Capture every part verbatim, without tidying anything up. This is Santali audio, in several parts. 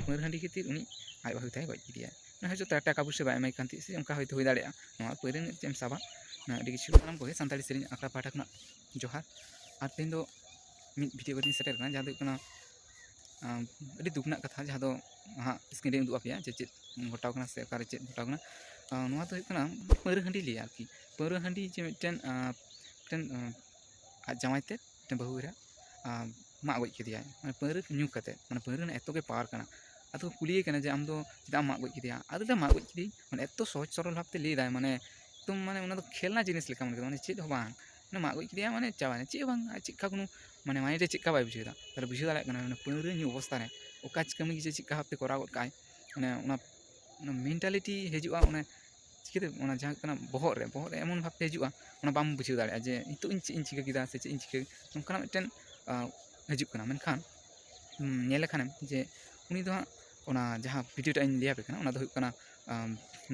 ᱯᱟᱹᱣᱨᱟᱹ ᱦᱟᱺᱰᱤ ᱠᱷᱟᱹᱛᱤᱨ ᱩᱱᱤ ᱟᱡ ᱵᱟᱹᱦᱩ ᱛᱟᱭ ᱜᱚᱡ ᱠᱮᱫᱮᱭᱟ᱾ ᱚᱱᱟ ᱦᱚᱭᱛᱳ ᱴᱟᱠᱟ ᱯᱩᱭᱥᱟᱹ ᱵᱟᱭ ᱮᱢᱟᱭ ᱠᱟᱱ ᱛᱟᱦᱮᱸᱫ ᱥᱮ ᱚᱱᱠᱟ ᱦᱚᱭᱛᱳ ᱦᱩᱭ ᱫᱟᱲᱮᱭᱟᱜᱼᱟ᱾ ᱱᱚᱣᱟ ᱯᱟᱹᱣᱨᱟᱹ ᱧᱩ ᱪᱮᱫ ᱮᱢ ᱥᱟᱵᱟ? ᱟᱹᱰᱤ ᱠᱤᱪᱷᱩ᱾ ᱥᱟᱱᱟᱢ ᱠᱚᱜᱮ ᱥᱟᱱᱛᱟᱲᱤ ᱥᱮᱨᱮᱧ ᱟᱠᱷᱲᱟ ᱯᱟᱦᱴᱟ ᱠᱷᱚᱱᱟᱜ ᱡᱚᱦᱟᱨ᱾ ᱟᱨ ᱛᱮᱦᱮᱧ ᱫᱚ ᱢᱤᱫ ᱵᱷᱤᱰᱤᱭᱳ ᱠᱟᱛᱮᱧ ᱥᱮᱴᱮᱨ ᱠᱟᱱᱟ, ᱡᱟᱦᱟᱸ ᱫᱚ ᱦᱩᱭᱩᱜ ᱠᱟᱱᱟ ᱟᱹᱰᱤ ᱫᱩᱠ ᱨᱮᱱᱟᱜ ᱠᱟᱛᱷᱟ, ᱡᱟᱦᱟᱸ ᱫᱚ ᱦᱟᱸᱜ ᱥᱠᱨᱤᱱ ᱨᱮᱧ ᱩᱫᱩᱜ ᱟᱯᱮᱭᱟ ᱡᱮ ᱪᱮᱫ ᱜᱷᱚᱴᱟᱣ ᱠᱟᱱᱟ ᱥᱮ ᱚᱠᱟᱨᱮ ᱪᱮᱫ ᱜᱷᱚᱴᱟᱣ ᱠᱟᱱᱟ᱾ ᱱᱚᱣᱟ ᱫᱚ ᱦᱩᱭᱩᱜ ᱠᱟᱱᱟ ᱯᱟᱹᱣᱨᱟᱹ ᱦᱟᱺᱰᱤ ᱞᱟᱹᱭᱟ ᱟᱨᱠᱤ᱾ ᱯᱟᱹᱣᱨᱟᱹ ᱦᱟᱺᱰᱤ ᱡᱮ ᱢᱤᱫᱴᱮᱱ ᱢᱤᱫᱴᱮᱱ ᱟᱡ ᱡᱟᱶᱟᱭ ᱛᱮ ᱢᱤᱫᱴᱮᱱ ᱵᱟᱹᱦᱩ ᱮᱨᱟ ᱢᱟᱜ ᱜᱚᱡ ᱠᱮᱫᱮᱭᱟᱭ᱾ ᱢᱟᱱᱮ ᱯᱟᱹᱣᱨᱟᱹ ᱧᱩ ᱠᱟᱛᱮ, ᱢᱟᱱᱮ ᱯᱟᱹᱣᱨᱟᱹ ᱨᱮᱱᱟᱜ ᱮᱛᱚ ᱜᱮ ᱯᱟᱣᱟᱨ ᱠᱟᱱᱟ᱾ ᱟᱫᱚ ᱠᱚ ᱠᱩᱞᱤᱭᱮ ᱠᱟᱱᱟ ᱡᱮ ᱟᱢ ᱫᱚ ᱪᱮᱫᱟᱜ ᱮᱢ ᱢᱟᱜ ᱜᱚᱡ ᱠᱮᱫᱮᱭᱟ? ᱟᱫᱚ ᱞᱟᱹᱭᱫᱟ ᱢᱟᱜ ᱜᱚᱡ ᱠᱮᱫᱮᱭᱟᱹᱧ᱾ ᱢᱟᱱᱮ ᱮᱛᱚ ᱥᱚᱦᱚᱡ ᱥᱚᱨᱚᱞ ᱵᱷᱟᱵᱽᱛᱮ ᱞᱟᱹᱭᱫᱟᱭ, ᱢᱟᱱᱮ ᱮᱠᱫᱚᱢ ᱢᱟᱱᱮ ᱚᱱᱟ ᱫᱚ ᱠᱷᱮᱞᱱᱟ ᱡᱤᱱᱤᱥ ᱞᱮᱠᱟ ᱢᱚᱱᱮ ᱠᱮᱫᱟ, ᱢᱟᱱᱮ ᱪᱮᱫ ᱦᱚᱸ ᱵᱟᱝ, ᱢᱟᱱᱮ ᱢᱟᱜ ᱜᱚᱡ ᱠᱮᱫᱮᱭᱟ, ᱢᱟᱱᱮ ᱪᱟᱵᱟᱭᱱᱟ, ᱪᱮᱫ ᱦᱚᱸ ᱵᱟᱝ᱾ ᱟᱨ ᱪᱮᱫᱠᱟ ᱠᱳᱱᱳ ᱢᱟᱱᱮ ᱢᱟᱭᱤᱱᱰ ᱨᱮ ᱪᱮᱫᱠᱟ ᱵᱟᱭ ᱵᱩᱡᱷᱟᱹᱣ ᱮᱫᱟ, ᱛᱟᱦᱚᱞᱮ ᱵᱩᱡᱷᱟᱹᱣ ᱫᱟᱲᱮᱭᱟᱜ ᱠᱟᱱᱟ ᱢᱟᱱᱮ ᱯᱟᱹᱣᱨᱟᱹ ᱧᱩ ᱚᱵᱚᱥᱛᱟ ᱨᱮ ᱚᱠᱟ ᱪᱤᱠᱟᱹ ᱢᱤᱫ ᱪᱮᱫᱠᱟ ᱵᱷᱟᱵᱽᱛᱮ ᱠᱚᱨᱟᱣ ᱜᱚᱫ ᱠᱟᱜᱼᱟᱭ᱾ ᱢᱟᱱᱮ ᱚᱱᱟ ᱚᱱᱟ ᱢᱮᱱᱴᱟᱞᱤᱴᱤ ᱦᱤᱡᱩᱜᱼᱟ, ᱚᱱᱟ ᱪᱤᱠᱟᱹᱛᱮ ᱚᱱᱟ ᱡᱟᱦᱟᱸ ᱦᱩᱭᱩᱜ ᱠᱟᱱᱟ ᱵᱚᱦᱚᱜ ᱨᱮ, ᱵᱚᱦᱚᱜ ᱨᱮ ᱮᱢᱚᱱ ᱵᱷᱟᱵᱽᱛᱮ ᱦᱤᱡᱩᱜᱼᱟ, ᱚᱱᱟ ᱵᱟᱢ ᱵᱩᱡᱷᱟᱹᱣ ᱫᱟᱲᱮᱭᱟᱜᱼᱟ ᱡᱮ ᱱᱤᱛᱚᱜ ᱤᱧ ᱪᱮᱫ ᱤᱧ ᱪᱤᱠᱟᱹ ᱠᱮᱫᱟ ᱥᱮ ᱪᱮᱫ ᱤᱧ ᱪᱤᱠᱟᱹ, ᱱᱚᱝᱠᱟᱱᱟᱜ ᱢᱤᱫᱴᱮᱱ ᱦᱤᱡᱩᱜ ᱠᱟᱱᱟ᱾ ᱢᱮᱱᱠᱷᱟᱱ ᱧᱮᱞ ᱞᱮᱠᱷᱟᱱᱮᱢ ᱡᱮ ᱩᱱᱤ ᱫᱚ ᱦᱟᱸᱜ ᱚᱱᱟ ᱡᱟᱦᱟᱸ ᱵᱷᱤᱰᱤᱭᱳ ᱴᱟᱜ ᱤᱧ ᱞᱟᱹᱭ ᱟᱯᱮ ᱠᱟᱱᱟ, ᱚᱱᱟ ᱫᱚ ᱦᱩᱭᱩᱜ ᱠᱟᱱᱟ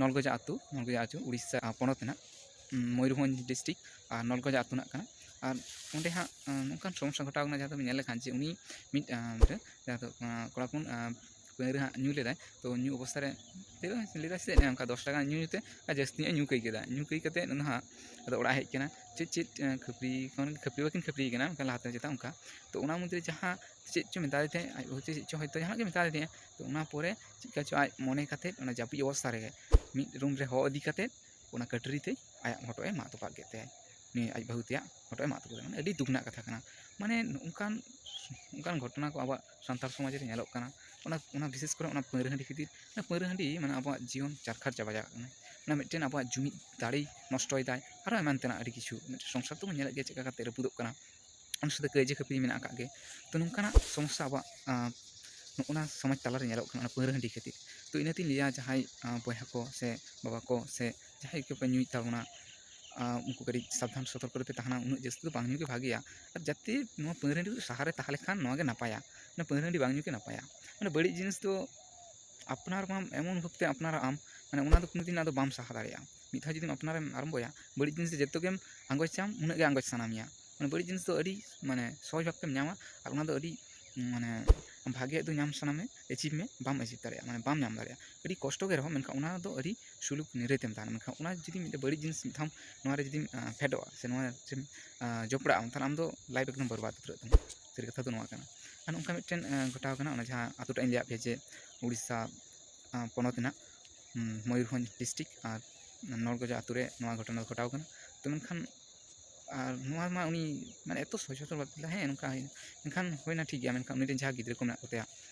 ᱱᱚᱞᱜᱚᱡᱟ ᱟᱹᱛᱩ, ᱱᱚᱞᱜᱚᱡᱟ ᱟᱹᱛᱩ ᱩᱲᱤᱥᱥᱟ ᱯᱚᱱᱚᱛ ᱨᱮᱱᱟᱜ ᱢᱚᱭᱩᱨᱵᱷᱚᱸᱡᱽ ᱰᱤᱥᱴᱨᱤᱠᱴ ᱟᱨ ᱱᱚᱞᱜᱚᱡᱟ ᱟᱹᱛᱩ ᱨᱮᱱᱟᱜ ᱠᱟᱱᱟ᱾ ᱟᱨ ᱚᱸᱰᱮ ᱦᱟᱸᱜ ᱱᱚᱝᱠᱟᱱ ᱥᱚᱢᱚᱥᱥᱟ ᱜᱷᱚᱴᱟᱣ ᱠᱟᱱᱟ, ᱡᱟᱦᱟᱸ ᱫᱚ ᱧᱮᱞ ᱞᱮᱠᱷᱟᱱ ᱡᱮ ᱩᱱᱤ ᱢᱤᱫ ᱡᱟᱦᱟᱸ ᱫᱚ ᱠᱚᱲᱟ ᱦᱚᱯᱚᱱ ᱯᱟᱹᱣᱨᱟᱹ ᱦᱟᱸᱜ ᱧᱩ ᱞᱮᱫᱟᱭ᱾ ᱛᱚ ᱧᱩ ᱚᱵᱚᱥᱛᱟ ᱨᱮ ᱞᱟᱹᱭ ᱫᱟᱭ ᱥᱮ ᱪᱮᱫ, ᱚᱱᱠᱟ ᱫᱚᱥ ᱴᱟᱠᱟ ᱧᱩ ᱧᱩ ᱛᱮ ᱟᱨ ᱡᱟᱹᱥᱛᱤ ᱧᱚᱜ ᱧᱩ ᱠᱟᱹᱭ ᱠᱮᱫᱟ᱾ ᱧᱩ ᱠᱟᱹᱭ ᱠᱟᱛᱮ ᱚᱱᱟ ᱦᱟᱸᱜ ᱟᱫᱚ ᱚᱲᱟᱜ ᱦᱮᱡ ᱠᱟᱱᱟ᱾ ᱪᱮᱫ ᱪᱮᱫ ᱠᱷᱟᱹᱯᱟᱹᱨᱤ, ᱠᱷᱟᱹᱯᱟᱹᱨᱤ ᱵᱟᱹᱠᱤᱱ ᱠᱷᱟᱹᱯᱟᱹᱨᱤ ᱠᱟᱱᱟ ᱢᱮᱱᱠᱷᱟᱱ ᱞᱟᱦᱟᱛᱮ ᱪᱮᱫᱟᱜ ᱚᱱᱠᱟ᱾ ᱛᱚ ᱚᱱᱟ ᱢᱚᱫᱽᱫᱷᱮ ᱨᱮ ᱡᱟᱦᱟᱸ ᱪᱮᱫ ᱪᱚ ᱢᱮᱛᱟᱫᱮ ᱛᱟᱦᱮᱸᱫ, ᱟᱡ ᱵᱟᱹᱦᱩ ᱪᱮᱫ ᱪᱚ ᱦᱚᱭᱛᱳ ᱡᱟᱦᱟᱱᱟᱜ ᱜᱮ ᱢᱮᱛᱟᱫᱮ ᱛᱟᱦᱮᱸᱫ᱾ ᱛᱚ ᱚᱱᱟ ᱯᱚᱨᱮ ᱪᱮᱫᱠᱟ ᱪᱚ ᱟᱡ ᱢᱚᱱᱮ ᱠᱟᱛᱮ ᱚᱱᱟ ᱡᱟᱹᱯᱤᱫ ᱚᱵᱚᱥᱛᱟ ᱨᱮᱜᱮ ᱢᱤᱫ ᱨᱩᱢ ᱨᱮ ᱦᱚᱦᱚ ᱤᱫᱤ ᱠᱟᱛᱮ ᱚᱱᱟ ᱠᱟᱹᱴᱟᱹᱨᱤ ᱛᱮ ᱟᱭᱟᱜ ᱦᱚᱴᱚᱜ ᱮ ᱢᱟᱜ ᱛᱚᱯᱟᱜ ᱠᱮᱫ ᱛᱟᱭᱟ᱾ ᱩᱱᱤ ᱟᱡ ᱵᱟᱹᱦᱩ ᱛᱮᱭᱟᱜ ᱦᱚᱴᱚᱜ ᱮ ᱢᱟᱜ ᱛᱚᱯᱟᱜ ᱠᱮᱫᱟ᱾ ᱢᱟᱱᱮ ᱟᱹᱰᱤ ᱫᱩᱠ ᱨᱮᱱᱟᱜ ᱠᱟᱛᱷᱟ ᱠᱟᱱᱟ᱾ ᱢᱟᱱᱮ ᱱᱚᱝᱠᱟᱱ ᱚᱱᱠᱟᱱ ᱜᱷᱚᱴᱚᱱᱟ ᱠᱚ ᱟᱵᱚᱣᱟᱜ ᱥᱟᱱᱛᱟᱲ ᱥᱚᱢᱟᱡᱽ ᱨᱮ ᱧᱮᱞᱚᱜ ᱠᱟᱱᱟ᱾ ᱚᱱᱟ ᱚᱱᱟ ᱵᱤᱥᱮᱥ ᱠᱚᱨᱮ ᱚᱱᱟ ᱯᱟᱹᱣᱨᱟᱹ ᱦᱟᱺᱰᱤ ᱠᱷᱟᱹᱛᱤᱨ, ᱚᱱᱟ ᱯᱟᱹᱣᱨᱟᱹ ᱦᱟᱺᱰᱤ ᱢᱟᱱᱮ ᱟᱵᱚᱣᱟᱜ ᱡᱤᱭᱚᱱ ᱪᱟᱨᱠᱷᱟᱨ ᱪᱟᱵᱟ ᱪᱟᱞᱟᱜ ᱠᱟᱱᱟ᱾ ᱚᱱᱟ ᱢᱤᱫᱴᱮᱱ ᱟᱵᱚᱣᱟᱜ ᱡᱩᱢᱤᱫ ᱫᱟᱲᱮ ᱱᱚᱥᱴᱚᱭᱮᱫᱟᱭ, ᱟᱨᱚ ᱮᱢᱟᱱ ᱛᱮᱱᱟᱜ ᱟᱹᱰᱤ ᱠᱤᱪᱷᱩ᱾ ᱢᱤᱫᱴᱮᱱ ᱥᱚᱝᱥᱟᱨ ᱫᱚᱵᱚᱱ ᱧᱮᱞᱮᱫ ᱜᱮᱭᱟ ᱪᱮᱫ ᱞᱮᱠᱟ ᱠᱟᱛᱮ ᱨᱟᱹᱯᱩᱫᱚᱜ ᱠᱟᱱᱟ, ᱚᱱᱟ ᱥᱟᱶᱛᱮ ᱠᱟᱹᱭᱡᱟᱹ ᱠᱷᱟᱹᱯᱟᱹᱨᱤ ᱢᱮᱱᱟᱜ ᱟᱠᱟᱫ ᱜᱮ᱾ ᱛᱚ ᱱᱚᱝᱠᱟᱱᱟᱜ ᱥᱚᱢᱚᱥᱥᱟ ᱟᱵᱚᱣᱟᱜ ᱱᱚᱜᱼᱚ ᱱᱟ ᱥᱚᱢᱟᱡᱽ ᱛᱟᱞᱟᱨᱮ ᱧᱮᱞᱚᱜ ᱠᱟᱱᱟ, ᱚᱱᱟ ᱯᱟᱹᱣᱨᱟᱹ ᱦᱟᱺᱰᱤ ᱠᱷᱟᱹᱛᱤᱨ᱾ ᱛᱚ ᱤᱱᱟᱹᱛᱤᱧ ᱞᱟᱹᱭᱟ, ᱡᱟᱦᱟᱸᱭ ᱵᱚᱭᱦᱟ ᱠᱚ ᱥᱮ ᱵᱟᱵᱟ ᱠᱚ ᱥᱮ ᱡᱟᱦᱟᱸᱭ ᱠᱚᱯᱮ ᱧᱩᱭᱮᱫ ᱛᱟᱵᱚᱱᱟ, ᱩᱱᱠᱩ ᱠᱟᱹᱴᱤᱡ ᱥᱟᱵᱫᱷᱟᱱ ᱥᱚᱛᱚᱨᱠᱚ ᱨᱮᱯᱮ ᱛᱟᱦᱮᱱᱟ᱾ ᱩᱱᱟᱹᱜ ᱡᱟᱹᱥᱛᱤ ᱫᱚ ᱵᱟᱝ ᱧᱩ ᱜᱮ ᱵᱷᱟᱜᱮᱭᱟ᱾ ᱟᱨ ᱡᱟᱛᱮ ᱱᱚᱣᱟ ᱯᱟᱹᱣᱨᱟᱹ ᱦᱟᱺᱰᱤ ᱥᱟᱦᱟᱨᱮ ᱛᱟᱦᱮᱸ ᱞᱮᱠᱷᱟᱱ ᱱᱚᱣᱟ ᱜᱮ ᱱᱟᱯᱟᱭᱟ᱾ ᱚᱱᱟ ᱯᱟᱹᱣᱨᱟᱹ ᱦᱟᱺᱰᱤ ᱵᱟᱝ ᱧᱩ ᱜᱮ ᱱᱟᱯᱟᱭᱟ᱾ ᱢᱟᱱᱮ ᱵᱟᱹᱲᱤᱡ ᱡᱤᱱᱤᱥ ᱫᱚ ᱟᱯᱱᱟᱨ ᱢᱟᱢ ᱮᱢᱚᱱ ᱵᱷᱟᱵᱽᱛᱮ ᱟᱯᱱᱟᱨᱟᱜ ᱟᱢ, ᱢᱟᱱᱮ ᱚᱱᱟ ᱫᱚ ᱠᱳᱱᱳ ᱫᱤᱱ ᱟᱫᱚ ᱵᱟᱢ ᱥᱟᱦᱟ ᱫᱟᱲᱮᱭᱟᱜᱼᱟ᱾ ᱢᱤᱫ ᱫᱷᱟᱣ ᱡᱩᱫᱤᱢ ᱟᱯᱱᱟᱨᱮᱢ ᱟᱨᱟᱢᱵᱚᱭᱟ, ᱵᱟᱹᱲᱤᱡ ᱡᱤᱱᱤᱥ ᱫᱚ ᱡᱚᱛᱚ ᱜᱮᱢ ᱟᱸᱜᱚᱪᱟᱢ, ᱩᱱᱟᱹᱜ ᱜᱮ ᱟᱸᱜᱚᱪ ᱥᱟᱱᱟ ᱢᱮᱭᱟ᱾ ᱢᱟᱱᱮ ᱵᱟᱹᱲᱤᱡ ᱡᱤᱱᱤᱥ ᱫᱚ ᱟᱹᱰᱤ ᱢᱟᱱᱮ ᱥᱚᱦᱚᱡᱽ ᱵᱷᱟᱵᱽ ᱛᱮᱢ ᱧᱟᱢᱟ, ᱟᱨ ᱚᱱᱟ ᱫᱚ ᱟᱹᱰᱤ ᱢᱟᱱᱮ ᱵᱷᱟᱜᱮᱭᱟᱜ ᱫᱚ ᱧᱟᱢ ᱥᱟᱱᱟ ᱢᱮ, ᱮᱪᱤᱵᱷ ᱢᱮ, ᱵᱟᱢ ᱮᱪᱤᱵᱷ ᱫᱟᱲᱮᱭᱟᱜᱼᱟ, ᱢᱟᱱᱮ ᱵᱟᱢ ᱧᱟᱢ ᱫᱟᱲᱮᱭᱟᱜᱼᱟ᱾ ᱟᱹᱰᱤ ᱠᱚᱥᱴᱚ ᱜᱮ ᱨᱮᱦᱚᱸ, ᱢᱮᱱᱠᱷᱟᱱ ᱚᱱᱟ ᱫᱚ ᱟᱹᱰᱤ ᱥᱩᱞᱩᱠ ᱱᱤᱨᱟᱹᱭ ᱛᱮᱢ ᱛᱟᱦᱮᱱᱟ᱾ ᱢᱮᱱᱠᱷᱟᱱ ᱚᱱᱟ ᱡᱩᱫᱤ ᱢᱤᱫᱴᱮᱱ ᱵᱟᱹᱲᱤᱡ ᱡᱤᱱᱤᱥ ᱢᱤᱫ ᱫᱷᱟᱣ ᱱᱚᱣᱟ ᱨᱮ ᱡᱩᱫᱤᱢ ᱯᱷᱮᱰᱚᱜᱼᱟ ᱥᱮ ᱱᱚᱣᱟ ᱨᱮᱢ ᱡᱚᱯᱲᱟᱜᱼᱟ, ᱛᱟᱦᱚᱞᱮ ᱟᱢ ᱫᱚ ᱞᱟᱭᱤᱯᱷ ᱮᱠᱫᱚᱢ ᱵᱚᱨᱵᱟᱫ ᱩᱛᱟᱹᱨᱚᱜ ᱛᱟᱢᱟ᱾ ᱥᱟᱹᱨᱤ ᱠᱟᱛᱷᱟ ᱫᱚ ᱱᱚᱣᱟ ᱠᱟᱱᱟ᱾ ᱟᱨ ᱱᱚᱝᱠᱟ ᱢᱤᱫᱴᱮᱱ ᱜᱷᱚᱴᱟᱣ ᱠᱟᱱᱟ, ᱚᱱᱟ ᱡᱟᱦᱟᱸ ᱟᱛᱳᱴᱟᱜ ᱤᱧ ᱞᱟᱹᱭᱟᱫ ᱯᱮᱭᱟ ᱡᱮ ᱩᱲᱤᱥᱥᱟ ᱯᱚᱱᱚᱛ ᱨᱮᱱᱟᱜ ᱢᱚᱭᱩᱨᱵᱷᱚᱸᱡᱽ ᱰᱤᱥᱴᱨᱤᱠᱴ ᱟᱨ ᱱᱚᱲᱜᱚᱡᱟ ᱟᱛᱳ ᱨᱮ ᱱᱚᱣᱟ ᱜᱷᱚᱴᱚᱱᱟ ᱫᱚ ᱜᱷᱚᱴᱟᱣ ᱠᱟᱱᱟ᱾ ᱛᱚ ᱢᱮᱱᱠᱷᱟᱱ ᱟᱨ ᱱᱚᱣᱟ ᱢᱟ ᱩᱱᱤ ᱢᱟᱱᱮ ᱮᱛᱚ ᱥᱚᱡᱷᱚ ᱥᱚᱨᱚᱞ ᱵᱷᱟᱵᱽ ᱛᱮ, ᱦᱮᱸ, ᱱᱚᱝᱠᱟ ᱦᱩᱭᱱᱟ, ᱢᱮᱱᱠᱷᱟᱱ ᱦᱩᱭᱱᱟ ᱴᱷᱤᱠ ᱜᱮᱭᱟ, ᱢᱮᱱᱠᱷᱟᱱ ᱩᱱᱤ ᱨᱮᱱ ᱡᱟᱦᱟᱸ ᱜᱤᱫᱽᱨᱟᱹ ᱠᱚ ᱢᱮᱱᱟᱜ ᱠᱚᱛᱟᱭᱟ,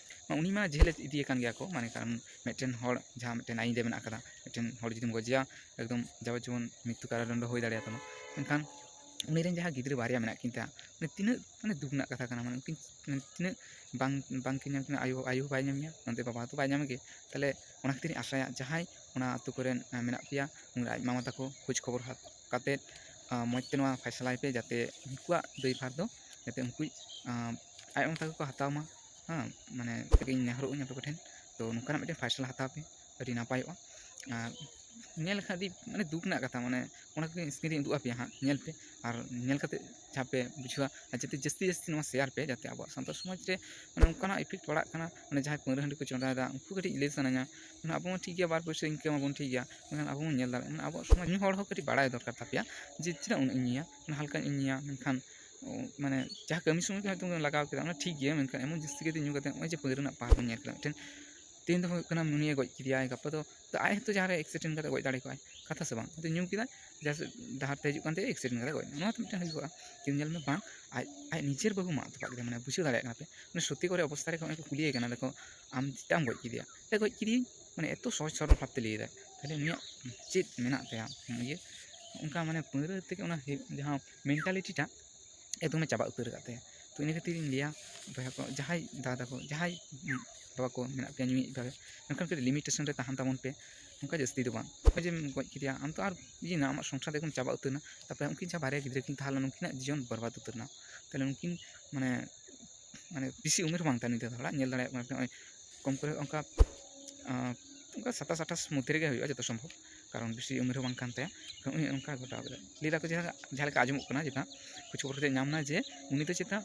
ᱢᱟ ᱩᱱᱤ ᱢᱟ ᱡᱮᱞ ᱤᱫᱤᱭᱮ ᱠᱟᱱ ᱜᱮᱭᱟ ᱠᱚ, ᱢᱟᱱᱮ ᱠᱟᱨᱚᱱ ᱢᱤᱫᱴᱮᱱ ᱦᱚᱲ ᱡᱟᱦᱟᱸ ᱢᱤᱫᱴᱮᱱ ᱟᱹᱭᱤᱱ ᱨᱮ ᱢᱮᱱᱟᱜ ᱠᱟᱫᱟ, ᱢᱤᱫᱴᱮᱱ ᱦᱚᱲ ᱡᱩᱫᱤᱢ ᱜᱚᱡᱮᱭᱟ ᱮᱠᱫᱚᱢ ᱡᱟᱵᱚᱡᱤᱵᱚᱱ ᱢᱨᱤᱛᱛᱩ ᱠᱟᱨᱟᱫᱚᱱᱰᱚ ᱦᱩᱭ ᱫᱟᱲᱮᱭᱟᱛᱟᱢᱟ᱾ ᱢᱮᱱᱠᱷᱟᱱ ᱩᱱᱤ ᱨᱮᱱ ᱡᱟᱦᱟᱸ ᱜᱤᱫᱽᱨᱟᱹ ᱵᱟᱨᱭᱟ ᱢᱮᱱᱟᱜ ᱠᱤᱱ ᱛᱟᱭᱟ, ᱢᱟᱱᱮ ᱛᱤᱱᱟᱹᱜ ᱢᱟᱱᱮ ᱫᱩᱠ ᱨᱮᱱᱟᱜ ᱠᱟᱛᱷᱟ ᱠᱟᱱᱟ, ᱢᱟᱱᱮ ᱩᱱᱠᱤᱱ ᱢᱟᱱᱮ ᱛᱤᱱᱟᱹᱜ ᱵᱟᱝ ᱵᱟᱝ ᱠᱤᱱ ᱧᱟᱢ ᱠᱤᱱᱟ, ᱟᱭᱳ ᱟᱭᱳ ᱦᱚᱸ ᱵᱟᱭ ᱧᱟᱢ ᱜᱮ, ᱱᱚᱛᱮ ᱵᱟᱵᱟ ᱦᱚᱸᱛᱚ ᱵᱟᱭ ᱧᱟᱢ ᱜᱮ᱾ ᱛᱟᱦᱚᱞᱮ ᱚᱱᱟ ᱠᱷᱟᱹᱛᱤᱨ ᱤᱧ ᱟᱥᱟᱭᱟ ᱡᱟᱦᱟᱸᱭ ᱚᱱᱟ ᱟᱛᱳ ᱠᱚᱨᱮᱱ ᱢᱮᱱᱟᱜ ᱯᱮᱭᱟ, ᱩᱱᱨᱮ ᱟᱡ ᱢᱟᱢᱟ ᱛᱟᱠᱚ ᱠᱷᱳᱡᱽ ᱠᱷᱚᱵᱚᱨ ᱦᱟᱛ- ᱠᱟᱛᱮᱫ ᱢᱚᱡᱽ ᱛᱮ ᱱᱚᱣᱟ ᱯᱷᱟᱭᱥᱟᱞᱟᱭ ᱯᱮ, ᱡᱟᱛᱮ ᱩᱱᱠᱩᱣᱟᱜ ᱫᱟᱹᱭᱵᱷᱟᱨ ᱫᱚ ᱡᱟᱛᱮ ᱩᱱᱠᱩ ᱟᱡ ᱢᱟᱢᱟ ᱛᱟᱠᱚ ᱠᱚ ᱦᱟᱛᱟᱣ ᱢᱟ᱾ ᱦᱮᱸ, ᱢᱟᱱᱮ ᱤᱧ ᱱᱮᱦᱚᱨᱚᱜ ᱟᱹᱧ ᱟᱯᱮ ᱠᱚᱴᱷᱮᱱ, ᱛᱚ ᱱᱚᱝᱠᱟᱱᱟᱜ ᱢᱤᱫᱴᱮᱱ ᱯᱷᱟᱭᱥᱟᱞᱟ ᱦᱟᱛᱟᱣ ᱯᱮ, ᱟᱹᱰᱤ ᱱᱟᱯᱟᱭᱚᱜᱼᱟ᱾ ᱟᱨ ᱧᱮᱞ ᱞᱮᱠᱷᱟᱱ ᱟᱹᱰᱤ ᱢᱟᱱᱮ ᱫᱩᱠ ᱨᱮᱱᱟᱜ ᱠᱟᱛᱷᱟ, ᱢᱟᱱᱮ ᱚᱱᱟ ᱠᱚᱜᱮ ᱥᱠᱨᱤᱱ ᱨᱤᱧ ᱩᱫᱩᱜ ᱟᱯᱮᱭᱟ ᱦᱟᱸᱜ, ᱧᱮᱞ ᱯᱮ᱾ ᱟᱨ ᱧᱮᱞ ᱠᱟᱛᱮ ᱡᱟᱦᱟᱸ ᱯᱮ ᱵᱩᱡᱷᱟᱹᱣᱟ, ᱟᱨ ᱡᱟᱛᱮ ᱡᱟᱹᱥᱛᱤ ᱡᱟᱹᱥᱛᱤ ᱱᱚᱣᱟ ᱥᱮᱭᱟᱨ ᱯᱮ, ᱡᱟᱛᱮ ᱟᱵᱚᱣᱟᱜ ᱥᱟᱱᱛᱟᱲ ᱥᱚᱢᱟᱡᱽ ᱨᱮ ᱢᱟᱱᱮ ᱚᱱᱠᱟᱱᱟᱜ ᱤᱯᱷᱮᱠᱴ ᱯᱟᱲᱟᱜ ᱠᱟᱱᱟ᱾ ᱢᱟᱱᱮ ᱡᱟᱦᱟᱸᱭ ᱯᱟᱹᱣᱨᱟᱹ ᱦᱟᱺᱰᱤ ᱠᱚ ᱪᱚᱸᱫᱟᱭᱮᱫᱟ, ᱩᱱᱠᱩ ᱠᱟᱹᱴᱤᱡ ᱞᱟᱹᱭ ᱥᱟᱱᱟᱧᱟ, ᱢᱟᱱᱮ ᱟᱵᱚ ᱢᱟ ᱴᱷᱤᱠ ᱜᱮᱭᱟ, ᱵᱟᱨ ᱯᱚᱭᱥᱟ ᱤᱱᱠᱟᱢ ᱟᱵᱚᱱ ᱴᱷᱤᱠ ᱜᱮᱭᱟ, ᱢᱮᱱᱠᱷᱟᱱ ᱟᱵᱚ ᱵᱚᱱ ᱧᱮᱞ ᱫᱟᱲᱮᱭᱟᱜᱼᱟ, ᱢᱟᱱᱮ ᱟᱵᱚᱣᱟᱜ ᱥᱚᱢᱟᱡᱽ ᱧᱩ ᱦᱚᱲ ᱦᱚᱸ ᱠᱟᱹᱴᱤᱡ ᱵᱟᱲᱟᱭ ᱫᱚᱨᱠᱟᱨ ᱛᱟᱯᱮᱭᱟ ᱡᱮ ᱪᱮᱫᱟᱜ ᱩᱱᱟᱹᱜ ᱤᱧ ᱧᱩᱭᱟ, ᱢᱟᱱᱮ ᱦᱟᱞᱠᱟᱧ ᱧᱩᱭᱟ, ᱢᱮᱱᱠᱷᱟᱱ ᱢᱟᱱᱮ ᱡᱟᱦᱟᱸ ᱠᱟᱹᱢᱤ ᱥᱚᱢᱚᱭ ᱜᱮ ᱦᱚᱭᱛᱳ ᱵᱚᱱ ᱞᱟᱜᱟᱣ ᱠᱮᱫᱟ, ᱚᱱᱟ ᱴᱷᱤᱠ ᱜᱮᱭᱟ, ᱢᱮᱱᱠᱷᱟᱱ ᱮᱢᱚᱱ ᱡᱟᱹᱥᱛᱤ ᱠᱟᱛᱮ ᱧᱩ ᱠᱟᱛᱮ ᱱᱚᱜᱼᱚᱭ ᱡᱮ ᱯᱟᱹᱣᱨᱟᱹ ᱨᱮᱱᱟᱜ ᱯᱟᱦᱟᱨ ᱵᱚᱱ ᱧᱮᱞ ᱠᱮᱫᱟ, ᱢᱤᱫᱴᱮᱱ ᱛᱮᱦᱮᱧ ᱫᱚ ᱦᱩᱭᱩᱜ ᱠᱟᱱᱟ ᱩᱱᱤᱭᱮ ᱜᱚᱡ ᱠᱮᱫᱮᱭᱟᱭ, ᱜᱟᱯᱟ ᱫᱚ ᱛᱚ ᱟᱡ ᱦᱚᱸᱛᱚ ᱡᱟᱦᱟᱸ ᱨᱮ ᱮᱠᱥᱤᱰᱮᱱᱴ ᱠᱟᱛᱮ ᱜᱚᱡ ᱫᱟᱲᱮ ᱠᱚᱜᱼᱟᱭ, ᱠᱟᱛᱷᱟ ᱥᱮ ᱵᱟᱝ? ᱦᱚᱭᱛᱳ ᱧᱩ ᱠᱮᱫᱟᱭ, ᱡᱟᱦᱟᱸ ᱥᱮᱫ ᱰᱟᱦᱟᱨ ᱛᱮ ᱦᱤᱡᱩᱜ ᱠᱟᱱ ᱛᱮ ᱮᱠᱥᱤᱰᱮᱱᱴ ᱠᱟᱛᱮ ᱜᱚᱡ ᱮᱱᱟ, ᱱᱚᱣᱟ ᱛᱚ ᱢᱤᱫᱴᱮᱱ ᱦᱩᱭᱩᱜᱼᱟ᱾ ᱠᱤᱱᱛᱩ ᱧᱮᱞ ᱢᱮ, ᱵᱟᱝ, ᱟᱡ ᱟᱡ ᱱᱤᱡᱮᱨ ᱵᱟᱹᱦᱩ ᱢᱟᱜ ᱛᱚᱯᱟᱜ ᱠᱮᱫᱟ, ᱢᱟᱱᱮ ᱵᱩᱡᱷᱟᱹᱣ ᱫᱟᱲᱮᱭᱟᱜ ᱠᱟᱱᱟ ᱯᱮ, ᱢᱟᱱᱮ ᱥᱚᱛᱭᱚ ᱠᱚᱨᱮ ᱚᱵᱚᱥᱛᱟ ᱨᱮ ᱱᱚᱜᱼᱚᱭ ᱠᱚ ᱠᱩᱞᱤᱭᱮ ᱠᱟᱱᱟ, "ᱫᱮᱠᱷᱚ, ᱟᱢ ᱪᱮᱫᱟᱜ ᱮᱢ ᱜᱚᱡ ᱠᱮᱫᱮᱭᱟ?" ᱛᱮ ᱜᱚᱡ ᱠᱮᱫᱮᱭᱟᱹᱧ, ᱢᱟᱱᱮ ᱮᱛᱚ ᱥᱚᱦᱚᱡ ᱥᱚᱨᱚᱞ ᱵᱷᱟᱵᱽ ᱛᱮ ᱞᱟᱹᱭ ᱮᱫᱟᱭ᱾ ᱛᱟᱦᱚᱞᱮ ᱩᱱᱤᱭᱟᱜ ᱪᱮᱫ ᱢᱮᱱᱟᱜ ᱛᱟᱭᱟ ᱤᱭᱟᱹ, ᱚᱱᱠᱟ ᱢᱟᱱᱮ ᱯᱟᱹᱣᱨᱟᱹ ᱛᱮᱜᱮ ᱚᱱᱟ ᱦᱮ-, ᱡᱟᱦᱟᱸ ᱢᱮᱱᱴᱟᱞᱤᱴᱤ ᱴᱟᱜ ᱮᱠᱫᱚᱢᱮ ᱪᱟᱵᱟ ᱩᱛᱟᱹᱨ ᱟᱠᱟᱫ ᱛᱟᱭᱟ᱾ ᱛᱚ ᱤᱱᱟᱹ ᱠᱷᱟᱹᱛᱤᱨ ᱤᱧ ᱞᱟᱹᱭᱟ, ᱵᱚᱭᱦᱟ ᱠᱚ, ᱡᱟᱦᱟᱸᱭ ᱫᱟᱫᱟ ᱛᱟᱠᱚ, ᱡᱟᱦᱟᱸᱭ ᱵᱟᱵᱟ ᱠᱚ ᱢᱮᱱᱟᱜ ᱯᱮᱭᱟ ᱧᱩᱭᱮᱫ ᱵᱷᱟᱵᱮ, ᱢᱮᱱᱠᱷᱟᱱ ᱠᱟᱹᱴᱤᱡ ᱞᱤᱢᱤᱴᱮᱥᱚᱱ ᱨᱮ ᱛᱟᱦᱮᱱ ᱛᱟᱵᱚᱱ ᱯᱮ᱾ ᱚᱱᱠᱟ ᱡᱟᱹᱥᱛᱤ ᱫᱚ ᱵᱟᱝ, ᱱᱚᱜᱼᱚᱭ ᱡᱮᱢ ᱜᱚᱡ ᱠᱮᱫᱮᱭᱟ ᱟᱢ ᱛᱚ ᱟᱨ ᱤᱭᱟᱹ ᱱᱟ, ᱟᱢᱟᱜ ᱥᱚᱝᱥᱟᱨ ᱫᱚ ᱮᱠᱫᱚᱢ ᱪᱟᱵᱟ ᱩᱛᱟᱹᱨ ᱮᱱᱟ᱾ ᱛᱟᱨᱯᱚᱨᱮ ᱩᱱᱠᱤᱱ ᱡᱟᱦᱟᱸ ᱵᱟᱨᱭᱟ ᱜᱤᱫᱽᱨᱟᱹ ᱠᱤᱱ ᱛᱟᱦᱮᱸ ᱞᱮᱱᱟ, ᱩᱱᱠᱤᱱᱟᱜ ᱡᱤᱭᱚᱱ ᱵᱚᱨᱵᱟᱫ ᱩᱛᱟᱹᱨ ᱮᱱᱟ᱾ ᱛᱟᱦᱚᱞᱮ ᱩᱱᱠᱤᱱ ᱢᱟᱱᱮ, ᱢᱟᱱᱮ ᱵᱮᱥᱤ ᱩᱢᱮᱨ ᱦᱚᱸ ᱵᱟᱝ ᱛᱟᱦᱮᱸ ᱞᱮᱱ ᱛᱟᱠᱚᱣᱟ, ᱧᱮᱞ ᱫᱟᱲᱮᱭᱟᱜ ᱠᱟᱱᱟ ᱯᱮ, ᱱᱚᱜᱼᱚᱭ ᱠᱚᱢ ᱠᱚᱨᱮ ᱚᱱᱠᱟ, ᱟᱸ, ᱚᱱᱠᱟ ᱥᱟᱛᱟᱥ ᱟᱴᱷᱟᱥ ᱢᱚᱫᱽᱫᱷᱮ ᱨᱮᱜᱮ ᱦᱩᱭᱩᱜᱼᱟ ᱡᱚᱛᱚ ᱥᱚᱢᱵᱷᱚᱵ, ᱠᱟᱨᱚᱱ ᱵᱮᱥᱤ ᱩᱢᱮᱨ ᱦᱚᱸ ᱵᱟᱝ ᱠᱟᱱ ᱛᱟᱭᱟ᱾ ᱩᱱᱤ ᱚᱱᱠᱟ ᱜᱷᱚᱴᱟᱣ ᱠᱮᱫᱟ᱾ ᱞᱟᱹᱭ ᱫᱟᱠᱚ ᱡᱟᱦᱟᱸ, ᱡᱟᱦᱟᱸ ᱞᱮᱠᱟ ᱟᱸᱡᱚᱢᱚᱜ ᱠᱟᱱᱟ, ᱪᱮᱛᱟ ᱠᱷᱳᱡᱽ ᱠᱷᱚᱵᱚᱨ ᱠᱟᱛᱮ ᱧᱟᱢ ᱮᱱᱟ ᱡᱮ ᱩᱱᱤ ᱫᱚ ᱪᱮᱛᱟ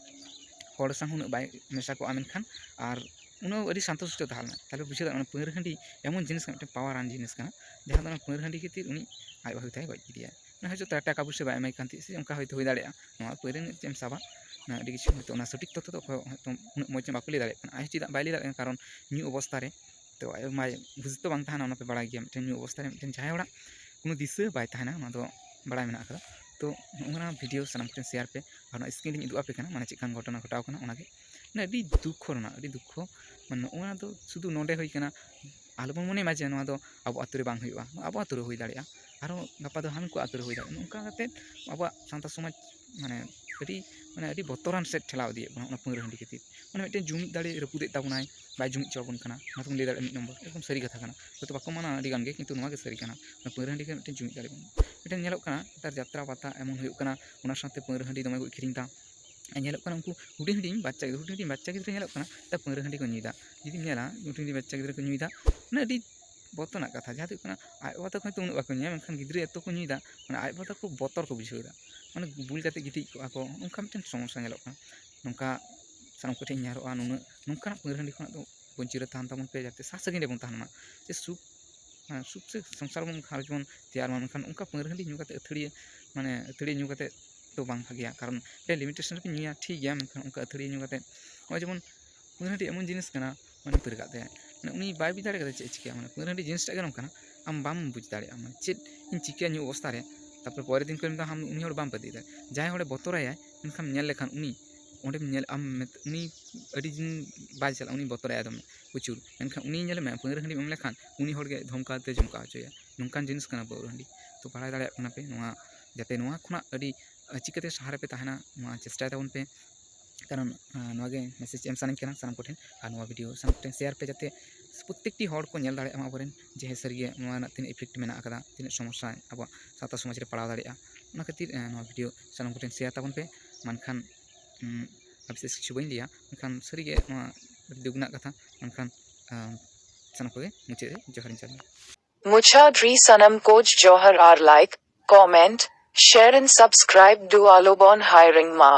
ᱦᱚᱲ ᱥᱟᱶ ᱩᱱᱟᱹᱜ ᱵᱟᱭ ᱢᱮᱥᱟ ᱠᱚᱜᱼᱟ, ᱢᱮᱱᱠᱷᱟᱱ ᱟᱨ ᱩᱱᱟᱹᱜ ᱟᱹᱰᱤ ᱥᱟᱱᱛᱚ ᱥᱤᱥᱴᱚ ᱛᱟᱦᱮᱸ ᱞᱮᱱᱟ᱾ ᱛᱟᱦᱚᱞᱮ ᱵᱩᱡᱷᱟᱹᱣ ᱫᱟᱲᱮᱭᱟᱜ ᱠᱟᱱᱟ, ᱯᱟᱹᱣᱨᱟᱹ ᱦᱟᱺᱰᱤ ᱮᱢᱚᱱ ᱡᱤᱱᱤᱥ ᱠᱟᱱᱟ, ᱢᱤᱫᱴᱮᱱ ᱯᱟᱣᱟᱨᱟᱱ ᱡᱤᱱᱤᱥ ᱠᱟᱱᱟ, ᱡᱟᱦᱟᱸ ᱫᱚ ᱚᱱᱟ ᱯᱟᱹᱣᱨᱟᱹ ᱦᱟᱺᱰᱤ ᱠᱷᱟᱹᱛᱤᱨ ᱩᱱᱤ ᱟᱡ ᱵᱟᱹᱦᱩ ᱛᱟᱭ ᱜᱚᱡ ᱠᱮᱫᱮᱭᱟ᱾ ᱚᱱᱟ ᱦᱚᱭᱛᱳ ᱴᱟᱠᱟ ᱯᱚᱭᱥᱟ ᱵᱟᱭ ᱮᱢᱟᱭ ᱠᱟᱱ ᱛᱟᱦᱮᱸᱫ ᱥᱮ ᱚᱱᱠᱟ ᱦᱚᱭᱛᱳ ᱦᱩᱭ ᱫᱟᱲᱮᱭᱟᱜᱼᱟ᱾ ᱱᱚᱣᱟ ᱯᱟᱹᱣᱨᱟᱹ ᱧᱩ ᱪᱮᱫ ᱮᱢ ᱥᱟᱵᱟ, ᱚᱱᱟ ᱟᱹᱰᱤ ᱠᱤᱪᱷᱩ ᱦᱚᱭᱛᱳ ᱚᱱᱟ ᱥᱚᱴᱷᱤᱠ ᱛᱚᱛᱛᱷᱚ ᱫᱚ ᱚᱠᱚᱭ ᱦᱚᱸ ᱦᱚᱭᱛᱳ ᱩᱱᱟᱹᱜ ᱢᱚᱡᱽ ᱧᱚᱜ ᱵᱟᱠᱚ ᱞᱟᱹᱭ ᱫᱟᱲᱮᱭᱟᱜ ᱠᱟᱱᱟ᱾ ᱟᱡ ᱦᱚᱸ ᱪᱮᱫᱟᱜ ᱵᱟᱭ ᱞᱟᱹᱭ ᱫᱟᱲᱮᱭᱟᱜ ᱠᱟᱱᱟ, ᱠᱟᱨᱚᱱ ᱧᱩ ᱚᱵᱚᱥᱛᱟ ᱨᱮ ᱛᱚ ᱟᱡ ᱢᱟᱭ ᱦᱩᱫᱤᱥ ᱫᱚ ᱵᱟᱝ ᱛᱟᱦᱮᱱᱟ, ᱚᱱᱟ ᱯᱮ ᱵᱟᱲᱟᱭ ᱜᱮᱭᱟ᱾ ᱢᱤᱫᱴᱮᱱ ᱧᱩ ᱚᱵᱚᱥᱛᱟ ᱨᱮ ᱢᱤᱫᱴᱮᱱ ᱡᱟᱦᱟᱸᱭ ᱦᱚᱲᱟᱜ ᱠᱳᱱᱳ ᱫᱤᱥᱟᱹ ᱵᱟᱭ ᱛᱟᱦᱮᱱᱟ, ᱚᱱᱟ ᱫᱚ ᱵᱟᱲᱟᱭ ᱢᱮᱱᱟᱜ ᱟᱠᱟᱫᱟ᱾ ᱛᱚ ᱱᱚᱜᱼᱚ ᱱᱚᱣᱟ ᱵᱷᱤᱰᱤᱭᱳ ᱥᱟᱱᱟᱢ ᱠᱚᱴᱷᱮᱱ ᱥᱮᱭᱟᱨ ᱯᱮ, ᱟᱨ ᱱᱚᱣᱟ ᱥᱠᱨᱤᱱ ᱨᱤᱧ ᱩᱫᱩᱜ ᱟᱯᱮ ᱠᱟᱱᱟ, ᱢᱟᱱᱮ ᱪᱮᱫ ᱞᱮᱠᱟᱱ ᱜᱷᱚᱴᱚᱱᱟ ᱜᱷᱚᱴᱟᱣ ᱠᱟᱱᱟ ᱚᱱᱟᱜᱮ᱾ ᱢᱟᱱᱮ ᱟᱹᱰᱤ ᱫᱩᱠᱠᱷᱚ ᱨᱮᱱᱟᱜ, ᱟᱹᱰᱤ ᱫᱩᱠᱠᱷᱚ᱾ ᱢᱟᱱᱮ ᱱᱚᱜᱼᱚ ᱱᱚᱣᱟ ᱫᱚ ᱥᱩᱫᱷᱩ ᱱᱚᱰᱮ ᱦᱩᱭ ᱠᱟᱱᱟ, ᱟᱞᱚᱵᱚᱱ ᱢᱚᱱᱮ ᱢᱟ ᱡᱮ ᱱᱚᱣᱟ ᱫᱚ ᱟᱵᱚ ᱟᱛᱳ ᱨᱮ ᱵᱟᱝ ᱦᱩᱭᱩᱜᱼᱟ, ᱱᱚᱣᱟ ᱟᱵᱚ ᱟᱛᱳ ᱨᱮ ᱦᱩᱭ ᱫᱟᱲᱮᱭᱟᱜᱼᱟ, ᱟᱨᱦᱚᱸ ᱜᱟᱯᱟ ᱫᱚ ᱦᱟᱱᱠᱩ ᱟᱛᱳ ᱨᱮ ᱦᱩᱭ ᱫᱟᱲᱮᱭᱟᱜᱼᱟ᱾ ᱚᱱᱠᱟ ᱠᱟᱛᱮᱫ ᱟᱵᱚᱣᱟᱜ ᱥᱟᱶᱛᱟ ᱥᱚᱢᱟᱡᱽ ᱢᱟᱱᱮ ᱟᱹᱰᱤ, ᱢᱟᱱᱮ ᱟᱹᱰᱤ ᱵᱚᱛᱚᱨᱟᱱ ᱥᱮᱫ ᱴᱷᱮᱞᱟᱣ ᱤᱫᱤᱭᱮᱫ ᱵᱚᱱᱟ ᱚᱱᱟ ᱯᱟᱹᱣᱨᱟᱹ ᱦᱟᱺᱰᱤ ᱠᱷᱟᱹᱛᱤᱨ᱾ ᱢᱟᱱᱮ ᱢᱤᱫᱴᱮᱱ ᱡᱩᱢᱤᱫ ᱫᱟᱲᱮ ᱨᱟᱹᱯᱩᱫᱮᱫ ᱛᱟᱵᱚᱱᱟᱭ, ᱵᱟᱭ ᱡᱩᱢᱤᱫ ᱦᱚᱪᱚ ᱟᱵᱚᱱ ᱠᱟᱱᱟ, ᱚᱱᱟ ᱫᱚᱵᱚᱱ ᱞᱟᱹᱭ ᱫᱟᱲᱮᱭᱟᱜᱼᱟ ᱢᱤᱫ ᱱᱚᱢᱵᱚᱨ, ᱮᱠᱫᱚᱢ ᱥᱟᱹᱨᱤ ᱠᱟᱛᱷᱟ ᱠᱟᱱᱟ᱾ ᱦᱚᱭᱛᱳ ᱵᱟᱠᱚ ᱢᱟᱱᱟᱣᱟ ᱟᱹᱰᱤ ᱜᱟᱱ ᱜᱮ, ᱠᱤᱱᱛᱩ ᱱᱚᱣᱟ ᱜᱮ ᱥᱟᱹᱨᱤ ᱠᱟᱱᱟ᱾ ᱚᱱᱟ ᱯᱟᱹᱣᱨᱟᱹ ᱦᱟᱺᱰᱤ ᱜᱮ ᱢᱤᱫᱴᱮᱱ ᱡᱩᱢᱤᱫ ᱫᱟᱲᱮ ᱵᱚᱱ, ᱢᱤᱫᱴᱮᱱ ᱧᱮᱞᱚᱜ ᱠᱟᱱᱟ ᱱᱮᱛᱟᱨ ᱡᱟᱛᱨᱟ ᱯᱟᱛᱟ ᱮᱢᱚᱱ ᱦᱩᱭᱩᱜ ᱠᱟᱱᱟ, ᱚᱱᱟ ᱥᱟᱶᱛᱮ ᱯᱟᱹᱣᱨᱟᱹ ᱦᱟᱺᱰᱤ ᱫᱚᱢᱮ ᱠᱚ ᱟᱹᱠᱷᱨᱤᱧ ᱮᱫᱟ᱾ ᱟᱨ ᱧᱮᱞᱚᱜ ᱠᱟᱱᱟ ᱩᱱᱠᱩ ᱦᱩᱰᱤᱧ ᱦᱩᱰᱤᱧ ᱵᱟᱪᱪᱟ ᱜᱤᱫᱽᱨᱟᱹ, ᱦᱩᱰᱤᱧ ᱦᱩᱰᱤᱧ ᱵᱟᱪᱪᱟ ᱜᱤᱫᱽᱨᱟᱹ ᱧᱮᱞᱚᱜ ᱠᱟᱱᱟ ᱛᱟ ᱯᱟᱹᱣᱨᱟᱹ ᱦᱟᱺᱰᱤ ᱠᱚ ᱧᱩᱭᱮᱫᱟ᱾ ᱡᱩᱫᱤᱢ ᱧᱮᱞᱟ ᱦᱩᱰᱤᱧ ᱦᱩᱰᱤᱧ ᱵᱟᱪᱪᱟ ᱜᱤᱫᱽᱨᱟᱹ ᱠᱚ ᱧᱩᱭᱮᱫᱟ, ᱢᱟᱱᱮ ᱟᱹᱰᱤ ᱵᱚᱛᱚᱨ ᱨᱮᱱᱟᱜ ᱠᱟᱛᱷᱟ᱾ ᱡᱟᱦᱟᱸ ᱫᱚ ᱦᱩᱭᱩᱜ ᱠᱟᱱᱟ ᱟᱡ ᱵᱟᱵᱟ ᱛᱟᱠᱚ ᱦᱚᱭᱛᱳ ᱩᱱᱟᱹᱜ ᱵᱟᱠᱚ ᱧᱩᱭᱟ, ᱢᱮᱱᱠᱷᱟᱱ ᱜᱤᱫᱽᱨᱟᱹ ᱮᱛᱚ ᱠᱚ ᱧᱩᱭᱮᱫᱟ, ᱢᱟᱱᱮ ᱟᱡ ᱵᱟᱵᱟ ᱛᱟᱠᱚ ᱵᱚᱛᱚᱨ ᱠᱚ ᱵᱩᱡᱷᱟᱹᱣ ᱮᱫᱟ, ᱢᱟᱱᱮ ᱵᱩᱞ ᱠᱟᱛᱮ ᱜᱤᱛᱤᱡ ᱠᱚᱜᱼᱟ ᱠᱚ, ᱚᱱᱠᱟ ᱢᱤᱫᱴᱮᱱ ᱥᱚᱢᱚᱥᱥᱟ ᱧᱮᱞᱚᱜ ᱠᱟᱱᱟ᱾ ᱱᱚᱝᱠᱟ ᱥᱟᱱᱟᱢ ᱠᱚᱴᱷᱮᱱ ᱤᱧ ᱱᱮᱦᱚᱨᱚᱜᱼᱟ, ᱱᱩᱱᱟᱹᱜ ᱱᱚᱝᱠᱟᱱᱟᱜ ᱯᱟᱹᱣᱨᱟᱹ ᱦᱟᱺᱰᱤ ᱠᱷᱚᱱᱟᱜ ᱫᱚ ᱵᱚᱧᱪᱤᱛ ᱨᱮ ᱛᱟᱦᱮᱱ ᱛᱟᱵᱚᱱ ᱯᱮ, ᱡᱟᱛᱮ ᱥᱟᱦᱟ ᱥᱟᱺᱜᱤᱧ ᱨᱮᱵᱚᱱ ᱛᱟᱦᱮᱱ ᱢᱟ, ᱥᱮ ᱥᱩᱠ, ᱦᱮᱸ, ᱥᱩᱠ ᱥᱮ ᱥᱚᱝᱥᱟᱨ ᱵᱚᱱ, ᱜᱷᱟᱨᱚᱸᱡᱽ ᱵᱚᱱ ᱛᱮᱭᱟᱨ ᱢᱟ᱾ ᱢᱮᱱᱠᱷᱟᱱ ᱚᱱᱠᱟ ᱯᱟᱹᱣᱨᱟᱹ ᱦᱟᱺᱰᱤ ᱧᱩ ᱠᱟᱛᱮ ᱟᱹᱛᱷᱟᱹᱲᱤᱭᱟᱹ, ᱢᱟᱱᱮ ᱟᱹᱛᱷᱟᱹᱲᱤᱭᱟᱹ ᱧᱩ ᱠᱟᱛᱮ ᱫᱚ ᱵᱟᱝ ᱵᱷᱟᱜᱮᱭᱟ, ᱠᱟᱨᱚᱱ ᱢᱤᱫᱴᱮᱱ ᱞᱤᱢᱤᱴᱮᱥᱚᱱ ᱨᱮᱯᱮ ᱧᱩᱭᱟ ᱴᱷᱤᱠ ᱜᱮᱭᱟ, ᱢᱮᱱᱠᱷᱟᱱ ᱚᱱᱠᱟ ᱟᱹᱛᱷᱟᱹᱲᱤᱭᱟᱹ ᱧᱩ ᱠᱟᱛᱮ, ᱱᱚᱜᱼᱚᱭ ᱡᱮᱢᱚᱱ ᱯᱟᱹᱣᱨᱟᱹ ᱦᱟᱺᱰᱤ ᱮᱢᱚᱱ ᱡᱤᱱᱤᱥ ᱠᱟᱱᱟ, ᱢᱟᱱᱮ ᱯᱟᱹᱣᱨᱟᱹ ᱠᱟᱜ ᱛᱟᱭᱟ, ᱢᱟᱱᱮ ᱩᱱᱤ ᱵᱟᱭ ᱵᱩᱡᱽ ᱫᱟᱲᱮ ᱠᱟᱫᱟ ᱪᱮᱫ ᱮ ᱪᱤᱠᱟᱹᱭᱟ᱾ ᱢᱟᱱᱮ ᱯᱟᱹᱣᱨᱟᱹ ᱦᱟᱺᱰᱤ ᱡᱤᱱᱤᱥᱴᱟᱜ ᱜᱮ ᱱᱚᱝᱠᱟᱱᱟ, ᱟᱢ ᱵᱟᱢ ᱵᱩᱡᱽ ᱫᱟᱲᱮᱭᱟᱜᱼᱟ ᱢᱟᱱᱮ ᱪᱮᱫ ᱤᱧ ᱪᱤᱠᱟᱹᱭᱟ ᱧᱩ ᱚᱵᱚᱥᱛᱟ ᱨᱮ᱾ ᱛᱟᱨᱯᱚᱨᱮ ᱯᱚᱨᱮᱨ ᱫᱤᱱ ᱠᱷᱚᱱ ᱫᱚ ᱟᱢ ᱩᱱᱤ ᱦᱚᱲ ᱵᱟᱢ ᱯᱟᱹᱛᱭᱟᱹᱣ ᱫᱟᱲᱮᱭᱟᱜᱼᱟ᱾ ᱡᱟᱦᱟᱸᱭ ᱦᱚᱲᱮ ᱵᱚᱛᱚᱨᱟᱭᱟᱭ, ᱢᱮᱱᱠᱷᱟᱱ ᱧᱮᱞ ᱞᱮᱠᱷᱟᱱ ᱩᱱᱤ ᱚᱸᱰᱮᱢ ᱧᱮᱞ, ᱟᱢ ᱢᱮᱛ-, ᱩᱱᱤ ᱟᱹᱰᱤ ᱫᱤᱱ ᱵᱟᱭ ᱪᱟᱞᱟᱜᱼᱟ, ᱩᱱᱤ ᱵᱚᱛᱚᱨᱟᱭ ᱫᱚᱢᱮ ᱯᱨᱚᱪᱩᱨ᱾ ᱢᱮᱱᱠᱷᱟᱱ ᱩᱱᱤ ᱧᱮᱞᱮ ᱢᱮ, ᱯᱟᱹᱣᱨᱟᱹ ᱦᱟᱺᱰᱤᱢ ᱮᱢ ᱞᱮᱠᱷᱟᱱ ᱩᱱᱤ ᱦᱚᱲᱜᱮ ᱫᱷᱚᱢᱠᱟᱣ ᱛᱮ ᱡᱚᱢᱠᱟᱣ ᱦᱚᱪᱚᱭᱟ᱾ ᱱᱚᱝᱠᱟᱱ ᱡᱤᱱᱤᱥ ᱠᱟᱱᱟ ᱯᱟᱹᱣᱨᱟᱹ ᱦᱟᱺᱰᱤ᱾ ᱛᱚ ᱵᱟᱲᱟᱭ ᱫᱟᱲᱮᱭᱟᱜ ᱠᱟᱱᱟ ᱯᱮ ᱱᱚᱣᱟ, ᱡᱟᱛᱮ ᱱᱚᱣᱟ ᱠᱷᱚᱱᱟᱜ ᱟᱹᱰᱤ, ᱟᱹ, ᱪᱤᱠᱟᱹᱛᱮ ᱥᱟᱦᱟ ᱨᱮᱯᱮ ᱛᱟᱦᱮᱱᱟ, ᱱᱚᱣᱟ ᱪᱮᱥᱴᱟᱭ ᱛᱟᱵᱚᱱ ᱯᱮ᱾ ᱠᱟᱨᱚᱱ, ᱟᱸ, ᱱᱚᱣᱟ ᱜᱮ ᱢᱮᱥᱮᱡᱽ ᱮᱢ ᱥᱟᱱᱟᱧ ᱠᱟᱱᱟ ᱥᱟᱱᱟᱢ ᱠᱚᱴᱷᱮᱱ, ᱟᱨ ᱱᱚᱣᱟ ᱵᱷᱤᱰᱤᱭᱳ ᱥᱟᱱᱟᱢ ᱠᱚᱴᱷᱮᱱ ᱥᱮᱭᱟᱨ ᱯᱮ, ᱡᱟᱛᱮ ᱯᱨᱚᱛᱛᱮᱠᱴᱤ ᱦᱚᱲ ᱠᱚ ᱧᱮᱞ ᱫᱟᱲᱮᱭᱟᱜ ᱢᱟ ᱟᱵᱚᱨᱮᱱ, ᱡᱮ ᱦᱮᱸ ᱥᱟᱹᱨᱤᱜᱮ ᱱᱚᱣᱟ ᱨᱮᱱᱟᱜ ᱛᱤᱱᱟᱹᱜ ᱤᱯᱷᱮᱠᱴ ᱢᱮᱱᱟᱜ ᱟᱠᱟᱫᱟ, ᱛᱤᱱᱟᱹᱜ ᱥᱚᱢᱚᱥᱥᱟ ᱟᱵᱚᱣᱟᱜ ᱥᱟᱶᱛᱟ ᱥᱚᱢᱟᱡᱽ ᱨᱮ ᱯᱟᱲᱟᱣ ᱫᱟᱲᱮᱭᱟᱜᱼᱟ᱾ ᱚᱱᱟ ᱠᱷᱟᱹᱛᱤᱨ, ᱟᱸ, ᱱᱚᱣᱟ ᱵᱷᱤᱰᱤᱭᱳ ᱥᱟᱱᱟᱢ ᱠᱚᱴᱷᱮᱱ ᱥᱮᱭᱟᱨ ᱛᱟᱵᱚᱱ ᱯᱮ᱾ ᱢᱮᱱᱠᱷᱟᱱ, ᱩᱸ, ᱟᱨ ᱵᱤᱥᱮᱥ ᱠᱤᱪᱷᱩ ᱵᱟᱹᱧ ᱞᱟᱹᱭᱟ, ᱢᱮᱱᱠᱷᱟᱱ ᱥᱟᱹᱨᱤᱜᱮ ᱱᱚᱣᱟ ᱟᱹᱰᱤ ᱫᱩᱠ ᱨᱮᱱᱟᱜ ᱠᱟᱛᱷᱟ᱾ ᱢᱮᱱᱠᱷᱟᱱ, ᱟᱸ, ᱥᱟᱱᱟᱢ ᱠᱚᱜᱮ ᱢᱩᱪᱟᱹᱫ ᱨᱮ ᱡᱚᱦᱟᱨᱤᱧ ᱪᱟᱞᱟ᱾ Muchad ri sanam koj johar ar like, comment, share and subscribe do alo bon hiring ma.